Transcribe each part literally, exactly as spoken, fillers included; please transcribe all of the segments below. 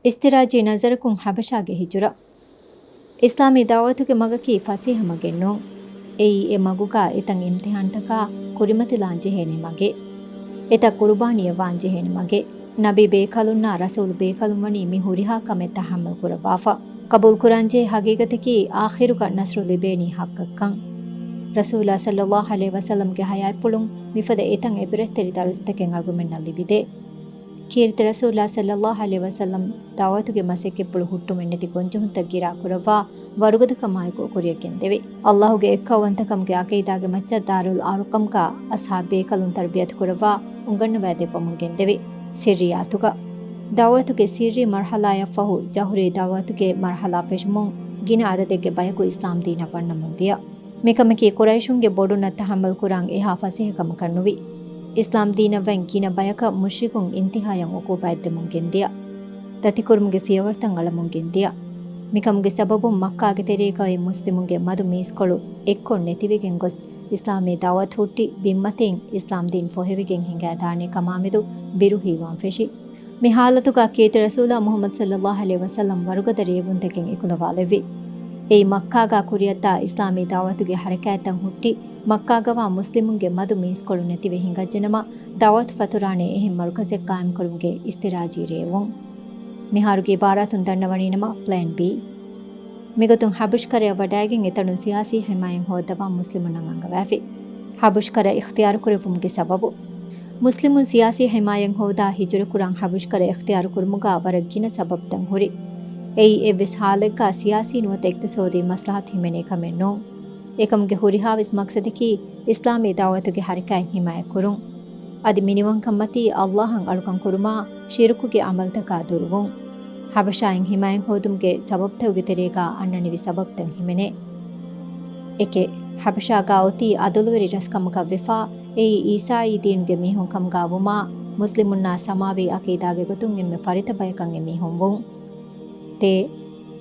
އިސްތިރާޖީ ނަޒަރަކުން ޙަބަޝާގެ ހިޖުރަ. އިސްލާމީ ދަޢުވަތުގެ މަގަކީ ފަސޭހަ މަގެއް ނޫން. އެއީ އެ މަގުގާ އެތައް އިމްތިޙާންތަކާ ކުރިމަތިލާން ޖެހޭނެ މަގެއް. އެތައް ޤުރުބާނީއެއް ވާން ޖެހޭނެ މަގެއް. ނަބީ ބޭކަލުންނާ ރަސޫލު ބޭކަލުން ވަނީ މި ހުރިހާ ކަމެއް ތަޙައްމަލް ކުރައްވާފަ. ޤަބޫލުކުރާންޖެހޭ ޙަޤީޤަތަކީ އާޚިރުގަ ނަޞްރު ލިބޭނީ ޙައްޤަށްކަން. ރަސޫލާ ޞައްލައްލާހު ޢަލައިހި ވަސައްލަމްގެ ޙަޔާތްޕުޅުން މިފަދަ އެތައް ޢިބްރަތްތެރި ދަރުސްތަކެއް އަޅުގަމެންނަށް ލިބިދޭ. ކީރިތި ރަސޫލާ ޞައްލައްލާހު ޢަލައިހި ވަސައްލަމް ދަޢުވަތުގެ މަސައްކަތްޕުޅު ހުއްޓުމެއްނެތި ގޮންޖެހުންތައް ގިރާ ކުރައްވާ ވަރުގަދަކަމާއެކު ކުރިއަށް ގެންދެވި. ﷲ ގެ އެއްކައުވަންތަކަމުގެ ޢަޤީދާގެ މައްޗަށް ދާރުލް އަރްޤަމްގަ އަޞްޙާބު ބޭކަލުން ތަރުބިޔަތު ކުރައްވާ އުނގަންނަވައިދެއްވަމުން ގެންދެވި. ސިއްރިއްޔާތުގަ ދަޢުވަތުގެ ސިއްރީ މަރްޙަލާއަށްފަހު ޖަހުރީ ދަޢުވަތުގެ މަރްޙަލާ ފެށުމުން ގިނަ އަދަދެއްގެ ބަޔަކު އިސްލާމް ދީނަށް ވަންނަމުން ދިޔަ. މިކަމަކީ ޤުރައިޝުންގެ ބޮޑުންނަށް ތަޙައްމަލް ކުރާން އެހާ ފަސޭހަކަމަކަށް ނުވި. އިސްލާމް ދީނަށް ވަން ގިނަ ބަޔަކަށް މުޝްރިކުން އިންތިހާޔަށް ޢުޤޫބާތް ދެމުން ގެންދިޔަ. ދަތިކުރުމުގެ ފިޔަވަޅުތައް އަޅަމުން ގެންދިޔަ. މިކަމުގެ ސަބަބުން މައްކާގެ ތެރޭގައި މުސްލިމުންގެ މަދު މީސްކޮޅު އެއްކޮށް ނެތިވެގެން ގޮސް، އިސްލާމީ ދަޢުވަތު ހުއްޓި ބިންމަތިން އިސްލާމް ދީން ފޮހެވިގެން ހިނގައިދާނެ ކަމާމެދު ބިރު ހީވާން ފެށި. މި ޙާލަތުގަ ކީރިތި ރަސޫލާ މުޙައްމަދު ޞައްލައްލާހު ޢަލައިހި ވަސައްލަމް ވަރުގަދަ ރޭވުންތަކެއް އެކުލަވާލެއްވި. އެއީ މައްކާގަ ކުރިއަށްދާ އިސްލާމީ ދަޢުވަތުގެ ޙަރަކާތްތައް ހުއްޓި، މައްކާގަވާ މުސްލިމުންގެ މަދު މީސްކޮޅު ނެތިވެ ހިނގައްޖެނަމަ، ދަޢުވަތު ފަތުރާނެ އެހެން މަރުކަޒެއް ޤާއިމްކުރުމުގެ އިސްތިރާޖީ ރޭވުން. މިހާރުގެ ޢިބާރާތުން ދަންނަވަނީނަމަ، ޕްލޭން ބީ. މިގޮތުން ޙަބަޝްކަރަޔަށް ވަޑައިގެން އެތަނުން ސިޔާސީ ޙިމާޔަތް ހޯއްދަވާން މުސްލިމުންނަށް އަންގަވާފި. ޙަބަޝްކަރަ އިޚްތިޔާރުކުރެއްވުމުގެ ސަބަބު. މުސްލިމުން ސިޔާސީ ޙިމާޔަތް ހޯދާ ހިޖުރަކުރާން ޙަބަޝްކަރަ އިޚްތިޔާރުކުރުމުގަ ވަރަށް ގިނަ ސަބަބުތައް ހުރި. އެއީ އެއްވެސް ޙާލެއްގަ ސިޔާސީ ނުވަތަ އިޤްތިޞާދީ މަސްލަޙަތު ހިމެނޭ ކަމެއް ނޫން. އެކަމުގެ ހުރިހާވެސް މަޤްޞަދަކީ އިސްލާމީ ދަޢުވަތުގެ ޙަރަކާތް ޙިމާޔަތްކުރުން. އަދި މިނިވަންކަންމަތީ ﷲ އަށް އަޅުކަން ކުރުމާ، ޝިރުކުގެ ޢަމަލުތަކާ ދުރުވުން. ޙަބަޝާއިން ޙިމާޔަތް ހޯދުމުގެ ސަބަބުތަކުގެ ތެރޭގަ އަންނަނިވި ސަބަބުތައް ހިމެނޭ. އެކެއް، ޙަބަޝާގަ އޮތީ ޢަދުލުވެރި ރަސްކަމަކަށްވެފާ، އެއީ ޢީސާއީ ދީނުގެ މީހުން ކަމުގަ ވުމާ، މުސްލިމުންނާ ސަމާވީ ޢަޤީދާގެ ގޮތުން އެންމެ ފަރިތަ ބަޔަކަށް އެ މީހުން ވުން. ދޭއް،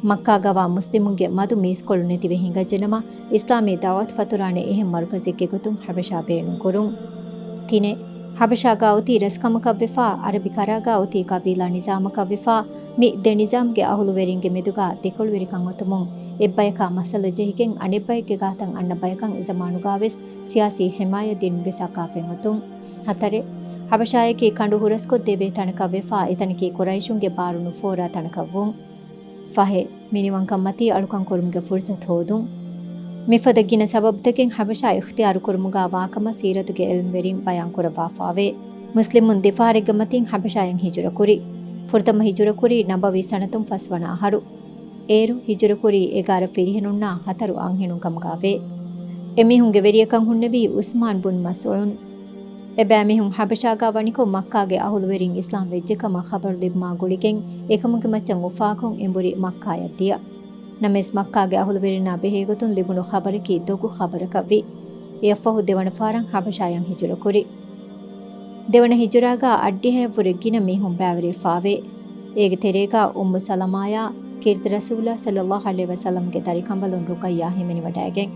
މައްކާގަވާ މުސްލިމުންގެ މަދު މީސްކޮޅު ނެތިވެ ހިނގައްޖެނަމަ، އިސްލާމީ ދަޢުވަތު ފަތުރާނެ އެހެން މަރުކަޒެއްގެ ގޮތުން ޙަބަޝާ ބޭނުންކުރުން. ތިނެއް، ޙަބަޝާގަ އޮތީ ރަސްކަމަކަށްވެފާ، ޢަރަބި ކަރާގަ އޮތީ ޤަބީލާ ނިޒާމަކަށްވެފާ، މި ދެ ނިޒާމްގެ އަހުލުވެރިންގެ މެދުގަ ދެކޮޅުވެރިކަން އޮތުމުން، އެއްބަޔަކާ މައްސަލަ ޖެހިގެން އަނެއްބައެއްގެ ގާތަށް އަންނަ ބަޔަކަށް އެ ޒަމާނުގަވެސް ސިޔާސީ ޙިމާޔަތް ދިނުމުގެ ސައްޤާފަތް އޮތުން. ހަތަރެއް، ޙަބަޝާޔަކީ ކަނޑު ހުރަސްކޮށްދެވޭ ތަނަކަށްވެފާ، އެތަނަކީ ޤުރައިޝުންގެ ބާރު ނުފޯރާ ތަނަކަށްވުން. ފަހެއް، މިނިވަންކަންމަތީ އަޅުކަން ކުރުމުގެ ފުރުޞަތު ހޯދުން. މިފަދަ ގިނަ ސަބަބުތަކެއް ޙަބަޝާ އިޚްތިޔާރު ކުރުމުގަ ވާކަމަށް ސީރަތުގެ ޢިލްމުވެރިން ބަޔާން ކުރައްވާފާވޭ. މުސްލިމުން ދެފަހަރެއްގެ މަތިން ޙަބަޝާޔަށް ހިޖުރަކުރި. ފުރަތަމަ ހިޖުރަކުރީ ނަބަވީ ސަނަތުން ފަސްވަނަ އަހަރު. އޭރު ހިޖުރަކުރީ އެގާރަ ފިރިހެނުންނާ ހަތަރު އަންހެނުން ކަމުގަވޭ. އެމީހުންގެ ވެރިޔަކަށް ހުންނެވީ ޢުސްމާން ބުން މަޒްޢޫން. އެބައިމީހުން ޙަބަޝާގަ ވަނިކޮށް، މައްކާގެ އަހުލުވެރިން އިސްލާމް ވެއްޖެކަމަށް ޚަބަރު ލިބުމާ ގުޅިގެން، އެކަމުގެ މައްޗަށް އުފާކޮށް އެނބުރި މައްކާޔަށް ދިޔަ. ނަމަވެސް، މައްކާގެ އަހުލުވެރިންނާ ބެހޭގޮތުން ލިބުނު ޚަބަރަކީ ދޮގު ޚަބަރަކަށްވި. އެއަށްފަހު ދެވަނަ ފަހަރަށް ޙަބަޝާޔަށް ހިޖުރަކުރި. ދެވަނަ ހިޖުރާގަ އަށްޑިހައެއްވުރެ ގިނަ މީހުން ބައިވެރިވެފާވޭ. އޭގެ ތެރޭގަ އުއްމު ސަލަމާޔާ، ކީރިތި ރަސޫލާ ޞައްލައްލާހު ޢަލައިހި ވަސައްލަމްގެ ދަރިކަނބަލުން ރުޤައްޔާ ހިމެނިވަޑައިގެން.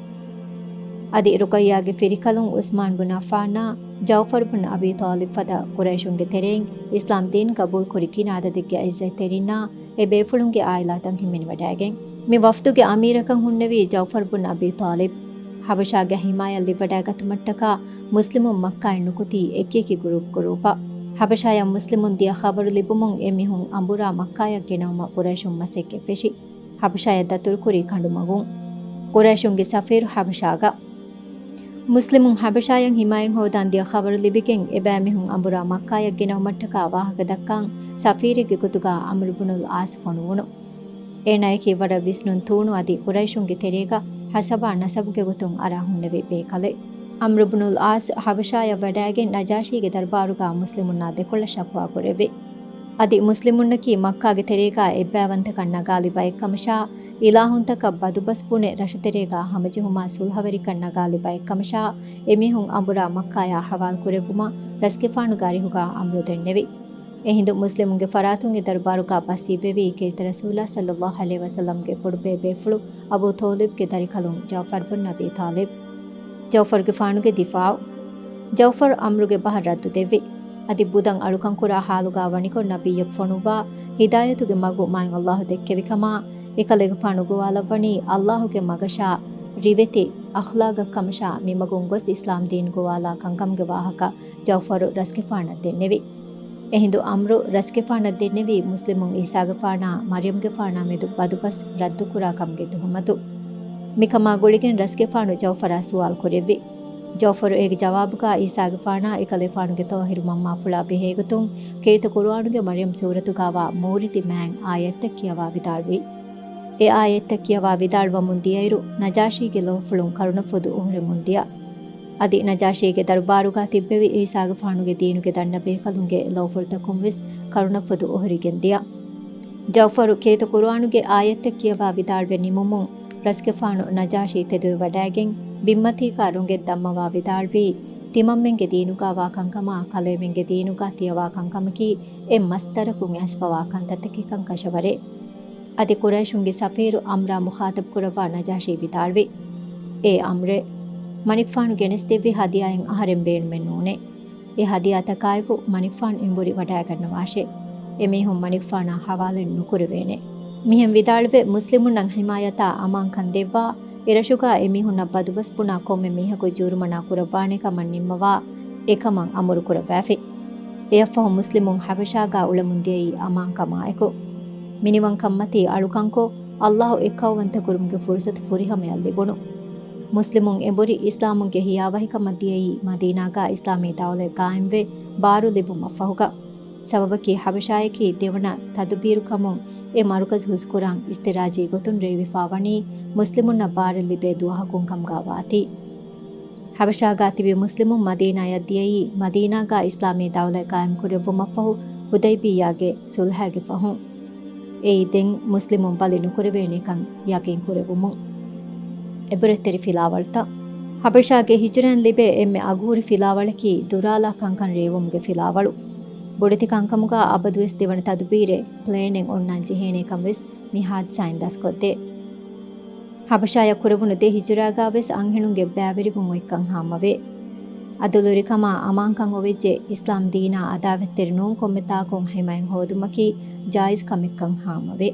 އަދި ރުޤައްޔާގެ ފިރިކަލުން ޢުސްމާން ބުން ޢައްފާނާ، ޖަޢުފަރު ބުން އަބީ ޠާލިބް ފަދަ ޤުރައިޝުންގެ ތެރެއިން އިސްލާމް ދީން ޤަބޫލުކުރި ގިނަ އަދަދެއްގެ ޢިއްޒަތްތެރިންނާ އެ ބޭފުޅުންގެ ޢާއިލާތައް ހިމެނިވަޑައިގެން. މި ވަފްދުގެ އަމީރަކަށް ހުންނެވީ ޖަޢުފަރު ބުން އަބީ ޠާލިބް. ޙަބަޝާގެ ޙިމާޔަތް ލިބިވަޑައިގަތުމަށްޓަކާ މުސްލިމުން މައްކާއިން ނުކުތީ އެކިއެކި ގުރޫޕް ގުރޫޕަށް. ޙަބަޝާޔަށް މުސްލިމުން ދިޔަ ޚަބަރު ލިބުމުން އެމީހުން އަނބުރާ މައްކާޔަށް ގެނައުމަށް ޤުރައިޝުން މަސައްކަތް ފެށި. ޙަބަޝާޔަށް ދަތުރުކުރީ ކަނޑުމަގުން. ޤުރައިޝުންގެ ސަފީރު ޙަބަޝާގަ. މުސްލިމުން ޙަބަޝާޔަށް ޙިމާޔަތް ހޯދާން ދިޔަ ޚަބަރު ލިބިގެން، އެބައިމީހުން އަނބުރާ މައްކާޔަށް ގެނައުމަށްޓަކާ ވާހަކަ ދައްކާން ސަފީރެއްގެ ގޮތުގަ ޢަމްރު ބުނުލް ޢާޞް ފޮނުވުނު. އޭނާޔަކީ ވަރަށް ވިސްނުން ތޫނު އަދި ޤުރައިޝުންގެ ތެރޭގަ ޙަސަބާ ނަސަބުގެ ގޮތުން އަރާ ހުންނެވި ބޭކަލެއް. ޢަމްރު ބުނުލް ޢާޞް ޙަބަޝާޔަށް ވަޑައިގެން ނަޖާޝީގެ ދަރުބާރުގަ މުސްލިމުންނާ ދެކޮޅަށް ޝަކުވާ ކުރެއްވި. އަދި މުސްލިމުންނަކީ މައްކާގެ ތެރޭގަ އެއްބައިވަންތަކަން ނަގާލި ބައެއްކަމަށާ، އިލާހުންތަކަށް ބަދުބަސް ބުނެ ރަށުތެރޭގަ ހަމަޖެހުމާ ޞުލްޙަވެރިކަން ނަގާލި ބައެއްކަމަށާ، އެމީހުން އަނބުރާ މައްކާޔާ ޙަވާލުކުރެއްވުމަށް ރަސްގެފާނުގެ އަރިހުގަ އަމްރު ދެންނެވި. އެހިނދު މުސްލިމުންގެ ފަރާތުން އެ ދަރުބާރުގަ ބަސް ހިއްވެވީ ކީރިތި ރަސޫލާ ޞައްލައްލާހު ޢަލައިހި ވަސައްލަމްގެ ބޮޑުބޭބޭފުޅު އަބޫ ޠޯލިބްގެ ދަރިކަލުން ޖަޢުފަރު ބުން އަބީ ޠާލިބް. ޖަޢުފަރުގެފާނުގެ ދިފާޢު. ޖަޢުފަރު އަމްރުގެ ބަހަށް ރައްދު ދެއްވި. އަދި ބުދަން އަޅުކަންކުރާ ޙާލުގާ ވަނިކޮށް ނަބިއްޔަކު ފޮނުއްވާ ހިދާޔަތުގެ މަގު މާތް ﷲ ދެއްކެވިކަމާ، އެކަލޭގެފާނު ގޮވާލައްވަނީ ﷲގެ މަގަށާ ރިވެތި އަޚްލާގަށް ކަމަށާ މިމަގުން ގޮސް އިސްލާމް ދީން ގޮވާލާ ކަންކަމުގެ ވާހަކަ ޖައުފަރު ރަސްގެފާނަށް ދެންނެވި. އެހިނދު އަމްރު ރަސްގެފާނަށް ދެންނެވީ މުސްލިމުން އީސާގެފާނާ މަރްޔަމްގެފާނާ މެދު ބަދުބަސް ރައްދުކުރާ ކަމުގެ ތުހުމަތު. މިކަމާ ގުޅިގެން ރަސްގެފާނު ޖައުފަރާ ސުވާލު ކުރެއްވި. ޖައުފަރު އޭގެ ޖަވާބުގާ އީސާގެފާނާ އެކަލޭފާނުގެ ޠާހިރު މަންމާފުޅާ ބެހޭގޮތުން ކީރިތި ޤުރުއާނުގެ މަރްޔަމް ސޫރަތުގާވާ މޫރިތި މާތް އާޔަތްތައް ކިޔަވާ ވިދާޅުވި. އެ އާޔަތްތައް ކިޔަވާ ވިދާޅުވަމުން ދިޔައިރު، ނަޖާޝީގެ ލޯފުޅުން ކަރުނަފުދު އޮހޮރެމުން ދިޔަ. އަދި ނަޖާޝީގެ ދަރުބާރުގާ ތިއްބެވި އީސާގެފާނުގެ ދީނުގެ ދަންނަ ބޭކަލުންގެ ލޯފުޅުތަކުން ވެސް ކަރުނަފުދު އޮހޮރިގެން ދިޔަ. ޖައުފަރު ކީރިތި ޤުރުއާނުގެ އާޔަތްތައް ކިޔަވާ ވިދާޅުވެ ނިމުމުން، ރަސްގެފާނު ނަޖާޝީ ތެދުވެވަޑައިގެން ބިންމަތީގާ ރޮނގެއް ދަންމަވާ ވިދާޅުވީ، ތިމަންމެންގެ ދީނުގާވާ ކަންކަމާ ކަލޭމެންގެ ދީނުގާ ތިޔަވާ ކަންކަމަކީ އެއް މަސްދަރަކުން އައިސްފަވާ ކަންތައްތަކެއްކަން ކަށަވަރޭ. އަދި ޤުރައިޝުންގެ ސަފީރު އަމްރާ މުޚާޠަބު ކުރައްވާ ނަޖާޝީ ވިދާޅުވި، އޭ އަމްރޭ! މަނިކުފާނު ގެނެސްދެއްވި ހަދިޔާއިން އަހަރެން ބޭނުމެއް ނޫނޭ. އެ ހަދިޔާތަކާއެކު މަނިކުފާނު އެނބުރި ވަޑައިގަންނަވާށޭ. އެމީހުން މަނިކުފާނާ ހަވާލެއް ނުކުރެވޭނެ. މިހެން ވިދާޅުވެ، މުސްލިމުންނަށް ހިމާޔަތާ އަމާންކަން ދެއްވާ، އެރަށުގާ އެމީހުންނަށް ބަދުބަސް ބުނާ ކޮންމެ މީހަކު ޖުރުމަނާ ކުރައްވާނެ ކަމަށް ނިންމަވާ، އެކަމަށް އަމުރު ކުރައްވާފި. އެއަށްފަހު މުސްލިމުން ޙަބަޝާގާ އުޅެމުން ދިޔައީ އަމާންކަމާއެކު. މިނިވަންކަންމަތީ އަޅުކަންކޮށް، ﷲ އެއްކައުވަންތަކުރުމުގެ ފުރުޞަތު ފުރިހަމަޔަށް ލިބުނު. މުސްލިމުން އެނބުރި އިސްލާމުގެ ހިޔާވަހިކަމަށް ދިޔައީ މަދީނާގާ އިސްލާމީ ދައުލަތް ގާއިމްވެ ބާރު ލިބުމަށްފަހުގަ. ސަބަބަކީ ޙަބަޝާއަކީ ދެވަނަ ތަދުބީރުކަމުން އެ މަރުކަޒު ހުސްކުރަން އިސްތިރާޖީ ގޮތުން ރޭވިފާ ވަނީ މުސްލިމުންނަށް ބާރެއް ލިބޭ ދުވަހަކުން ކަމުގާ ވާތީ. ޙަބަޝާގާ ތިބި މުސްލިމުން މަދީނާޔަށް ދިޔައީ، މަދީނާގާ އިސްލާމީ ދައުލަތް ޤާއިމްކުރެއްވުމަށްފަހު ހުދައިބިއްޔާގެ ޞުލްޙައިގެ ފަހުން. އެއީ ދެން މުސްލިމުން ބަލި ނުކުރެވޭނެކަން ޔަޤީންކުރެވުމުން. އެބުރެތެރި ފިލާވަޅުތައް. ޙަބަޝާގެ ހިޖުރައިން ލިބޭ އެންމެ އަގުހުރި ފިލާވަޅަކީ ދުރާލާ ކަންކަން ރޭވުމުގެ ފިލާވަޅު. ބޮޑެތި ކަންކަމުގާ އަބަދުވެސް ދެވަނަ ތަދުބީރެއް، ޕްލޭނެއް އޮންނާން ޖެހޭނެކަން ވެސް މި ޙާދިސާއިން ދަސްކޮށްދޭ. ޙަބަޝާޔަށް ކުރެވުނު ދެ ހިޖުރާގާ ވެސް އަންހެނުންގެ ބައިވެރިވުން އޮތްކަން ހާމަވޭ. އަދުލުވެރިކަމާ އަމާންކަން އޮވެއްޖެ އިސްލާމް ދީނާ އަދާވަތްތެރި ނޫން ކޮންމެ ތާކުން ހިމަޔަތް ހޯދުމަކީ ޖާއިޒް ކަމެއްކަން ހާމަވޭ.